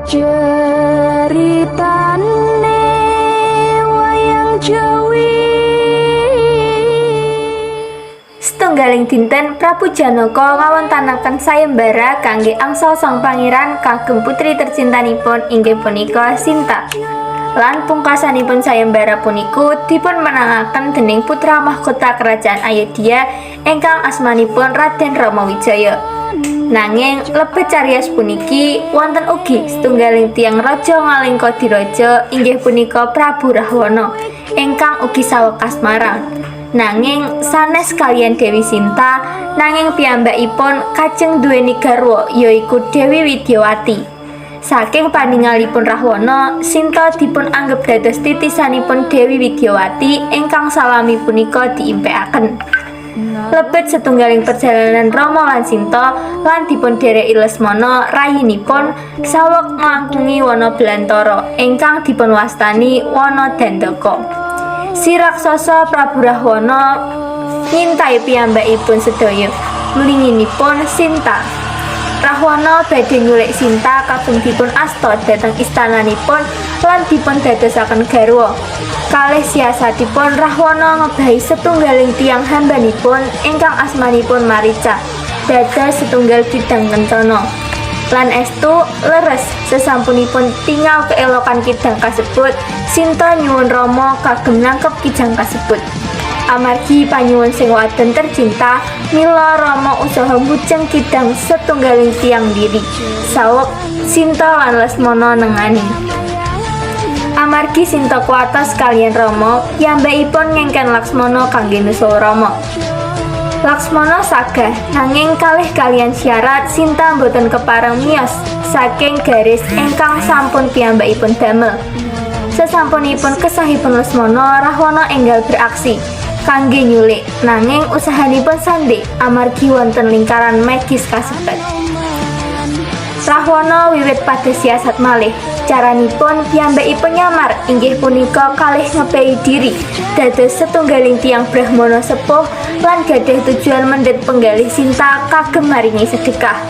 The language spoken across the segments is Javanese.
Ceritane wayang Jawi. Setunggaling dinten Prabu Janaka ngawontenaken sayembara kangge angsal sang pangeran kagem putri tercintanipun, inggih punika Sinta. Lan pungkasanipun sayembara puniku dipun menangaken dening putra mahkota kerajaan Ayodhya ingkang asmanipun Raden Ramawijaya. Nanging lebet cariyos puniki wonten ugi setunggaling tiyang raja Ngalengka Diraja, inggih punika Prabu Rahwana, ingkang ugi saweg kasmaran. Nanging sanes kaliyan Dewi Sinta, nanging piyambakipun kajeng duweni garwa, yaiku Dewi Widyawati. Saking paningalipun Rahwana, Sinta dipun anggep dados titisanipun Dewi Widyawati ingkang salami punika diimpekaken. Lebet setunggaling perjalanan, Rama lan Sinta lan dipun dhereki Lesmana rayinipun saweg nglangkungi wana belantara ingkang dipun wastani Wana Dandaka. Si raksasa Prabu Rahwana nyintai piyambakipun sedaya, mlinginipun Sinta. Rahwana badhe nyulik Sinta kagem dipun asta dhateng istananipun lan dipun dadosaken garwa. Kalih siasatipun, Rahwana ngebahi setunggaling tiyang hambanipun ingkang asmanipun Marica dados setunggal kidang kencana. Lan estu leres, sesampunipun tingal keelokan kidang kasebut, Sinta nyuwun Rama kagem nangkep kijang kasebut. Amargi panyuwun sing wadon tercinta, mila Rama usaha mbujeng kidang setunggaling tiyang diri. Saweg Sinta lan Lesmana nengani. Amargi Sinta kuwatos kaliyan Rama, piyambakipun ngengken Laksmana kangge nusul Rama. Laksmana sagah, nanging kalih kaliyan syarat Sinta boten kepareng miyos saking garis ingkang sampun piyambakipun damel. Sesampunipun kesahipun Lesmana, Rahwana enggal beraksi kangge nyulik, nanging usahanipun sandik amargi wonten lingkaran magis kasebat. Rahwana wiwit pada siasat malih. Caranipun, piyambakipun nyamar, inggih punika kalih ngebehi diri dados setunggaling tiyang brahmana sepuh lan gadhah tujuan mendhet penggalih Sinta kagem maringi sedekah.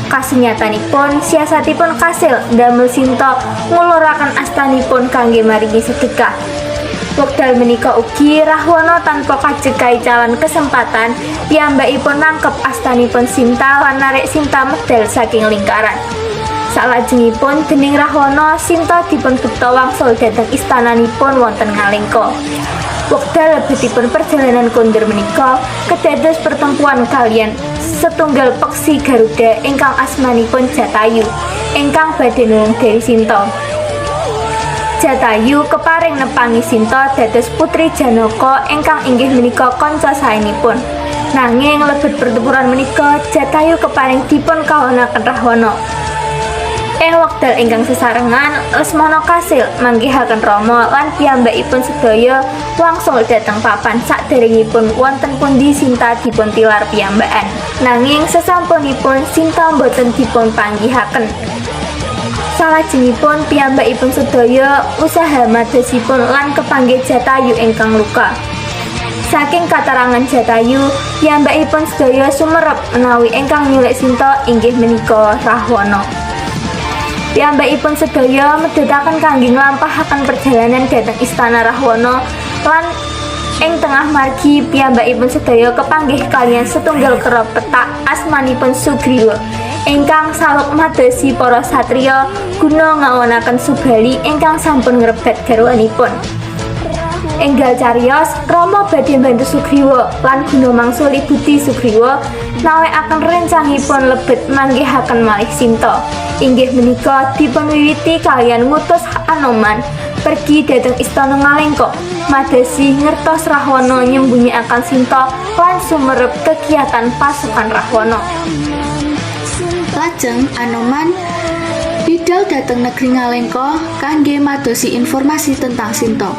Kasunyatanipun, siasatipun kasil ndamel Sinta nguluraken astanipun kangge maringi sedekah. Wekdal menika ugi Rahwana tanpa kajeg kaicalan kesempatan, piyambakipun nangkep astanipun Sinta lan narik Sinta medal saking lingkaran. Salajengipun dening Rahwana Sinta dipun bekta wangsul dhateng istananipun wonten Ngalengka. Wekdal lebetipun perjalanan kondur menika kedados pertempuan kaliyan setunggal peksi Garuda ingkang asmanipun Jatayu ingkang badhe nulung Dewi Sinta. Jatayu keparing nepangi Sinta dados putri Janaka ingkang inggih menika kanca saenipun. Nanging lebet pertempuran menika Jatayu keparing dipun kahonaken Rahwana. Ing wekdal ingkang sesarengan, Lesmana kasil manggihaken Rama lan piyambakipun sedaya wangsul dhateng papan saderengipun wonten pundi Sinta dipun tilar piyambakan. Nanging sesampunipun Sinta boten dipun panggihaken. Salajengipun piyambakipun sedaya usaha madosipun lan kepanggih Jatayu ingkang luka. Saking katarangan Jatayu, piyambakipun sedaya sumerep menawi ingkang nyulik Sinta inggih menika Rahwana. Piyambakipun sedaya medhitaken kangge nglampahaken perjalanan dhateng istana Rahwana lan ing tengah margi piyambakipun sedaya kepanggih kaliyan setunggal kera pethak asmanipun Sugriwa ingkang saweg madosi para satriya guna ngawonaken Subali ingkang sampun ngrebat garwanipun. Enggal cariyos, Rama badhe mbantu Sugriwa lan guna mangsuli budi Sugriwa nawekaken rencangipun lebet manggihaken malih Sinta. Inggih menika dipun wiwiti kaliyan ngutus Anoman pergi dhateng istana Ngalengka madosi ngertos Rahwana nyembunyiaken Sinta lan sumerep kegiatan pasukan Rahwana. Lajeng Anoman bidal dhateng negeri Ngalengka kangge madosi informasi tentang Sinta.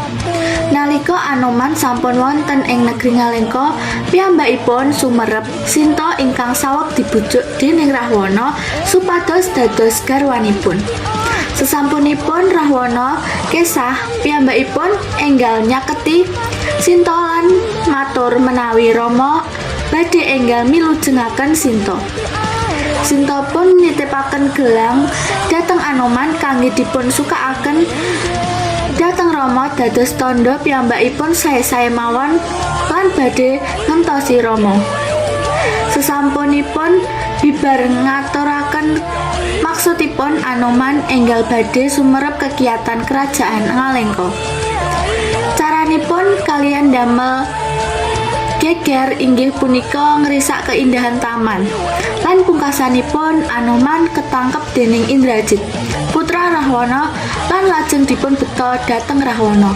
Nalika Anoman sampun wonten ing negeri Ngalengka, piyambakipun sumerep Sinta ingkang saweg dibujuk dening Rahwana supados dados garwanipun. Sesampunipun Rahwana kesah, piyambakipun enggal nyaketi Sinta lan matur menawi Rama badhe enggal milujengaken Sinta. Sinta pun nitipaken gelang dhateng Anoman kangge dipun sukakaken dhateng Rama dados tandha piyambakipun sae-sae mawon lan badhe ngentosi Rama. Sesampunipun bibar ngaturaken maksudipun, Anoman enggal badhe sumerep kekiyatan kerajaan Ngalengka. Caranipun kaliyan damel geger, inggih punika ngrisak keindahan taman. Lan pungkasanipun Anoman ketangkep dening Indrajit, putra Rahwana, lan lajeng dipun beta dhateng Rahwana.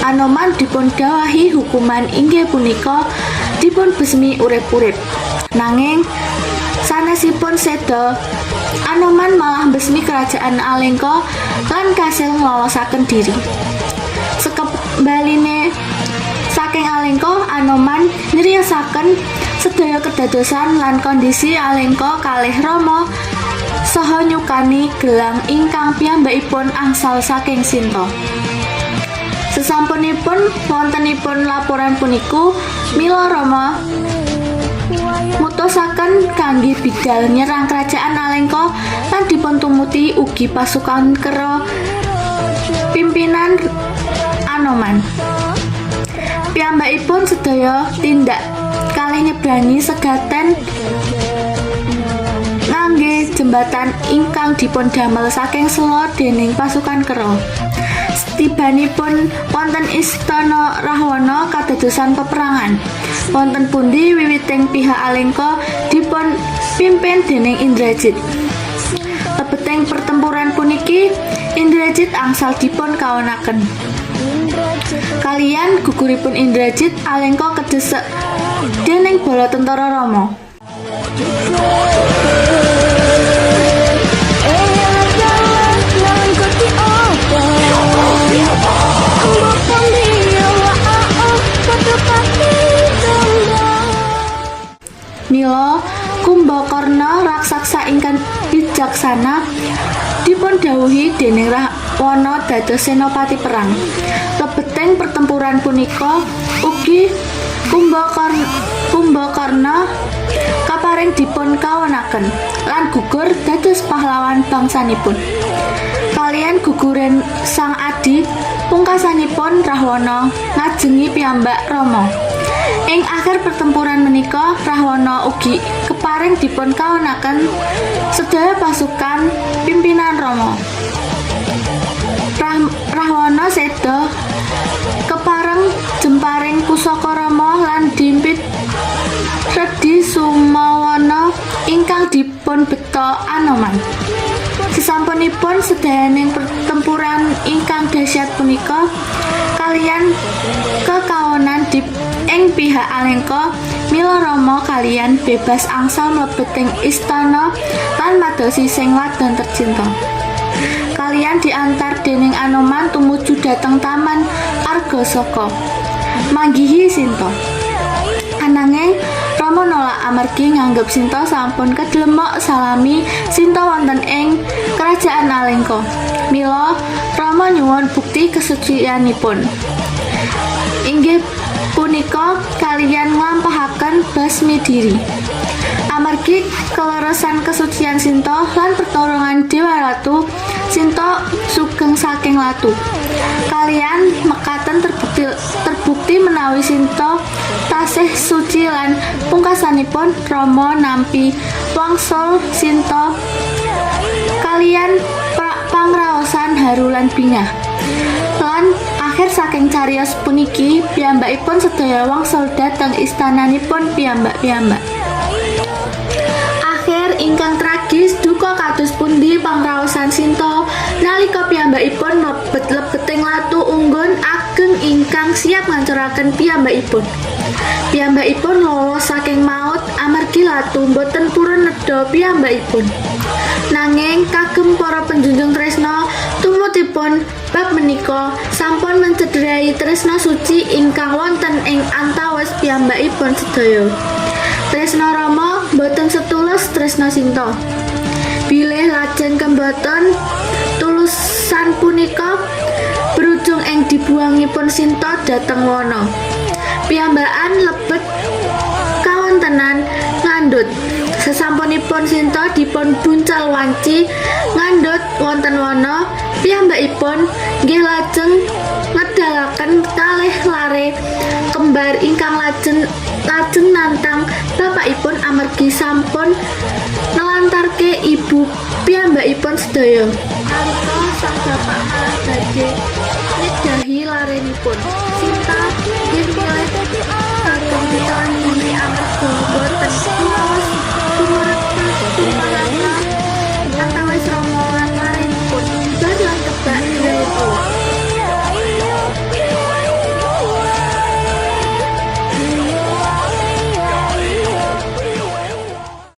Anoman dipun dhawuhi hukuman, inggih punika dipun besmi urip-urip. Nanging sanesipun seda, Anoman malah besmi kerajaan Alengka lan kasil nglolosaken diri. Sekembaline saking Alengka, Anoman nyriyosaken sedaya kedadosan lan kondisi Alengka kalih Rama saha nyukani gelang ingkang piyambakipun angsal saking Sinta. Sesampunipun wontenipun laporan puniku, mila Rama mutusaken kangge bidal nyerang kerajaan Alengka lan dipuntumuti ugi pasukan kera pimpinan Anoman. Piyambakipun sedaya tindak kalih nyebrangi segaten ngangge jembatan ingkang dipun damel saking sela dening pasukan kera. Setibanipun wonten istana Rahwana kadadosan peperangan. Wonten pundi wiwiting pihak Alengka dipun pimpin dening Indrajit. Lebeting pertempuran puniki Indrajit angsal dipun kawonaken. Kaliyan guguripun Indrajit, Alengka kedesek dening bala tentara Rama. Mila Kumbakarna, raksasa ingkang bijaksana, dipun dhawuhi dening Rahwana dados senopati perang. Lebeting pertempuran punika ugi Kumbakarna kaparing dipun kawonaken lan gugur dados pahlawan bangsanipun. Kaliyan guguren sang adi, pungkasanipun Rahwana ngajengi piyambak Rama. Ing akhir pertempuran menika Rahwana ugi keparing dipun kawonaken sedaya pasukan pimpinan Rama. Rahwana seda kepareng jemparing pusaka Rama lan dimpit redi Sumawana ingkang dipun beta Anoman. Sesampunipun sedayaning pertempuran ingkang dahsyat punika kaliyan kekawonan di ing pihak Alengka, mila Rama kaliyan bebas angsal mlebet ing istana lan madosi sing wadon tercinta. Kaliyan diantar dening Anoman tumuju dhateng Taman Argasaka manggihi Sinta. Ananging Rama nolak amargi nganggep Sinta sampun kedlemok salami Sinta wonten ing kerajaan Alengka. Mila Rama nyuwun bukti kesucianipun, inggih punika kaliyan nglampahaken basmi diri. Amargi keleresan kesucian Sinta lan pertolongan Dewa Ratu, Sinta sugeng saking latu. Kaliyan mekaten terbukti menawi Sinta tasih suci lan pungkasanipun Rama nampi wangsul Sinta kaliyan pangraosan haru lan bingah. Lan akhir saking cariyos puniki piyambakipun sedaya wangsul dhateng istananipun piyambak-piyambak. Akhir ingkang tragis duka kados pundi pangraosan Sinta nalika piyambakipun mlebet lebeting latu unggun ageng ingkang siap ngancuraken piyambakipun. Piyambakipun lolos saking maut amargi latu boten purun nedha piyambakipun. Nanging kagem para penjunjung tresna, tumutipun bab menika sampun mencederai tresna suci ingkang wonten ing antawis piyambakipun sedaya. Tresna Rama boten setulus tresna Sinta. Bilih lajeng kemboten tulusan punika berujung ing dibuangipun Sinta dhateng wana. Piyambakan lebet kawontenan ngandhut. Sesampunipun Sinta dipun buncal wanci ngandhut. wonten wana, piyambakipun nggih lajeng ngedalaken kalih lare kembar ingkang lajeng lajeng nantang bapakipun amargi sampun nelantarke ibu piyambakipun sedaya. Nalika sang bapak malah badhe nyedahi larenipun, Sinta nggih.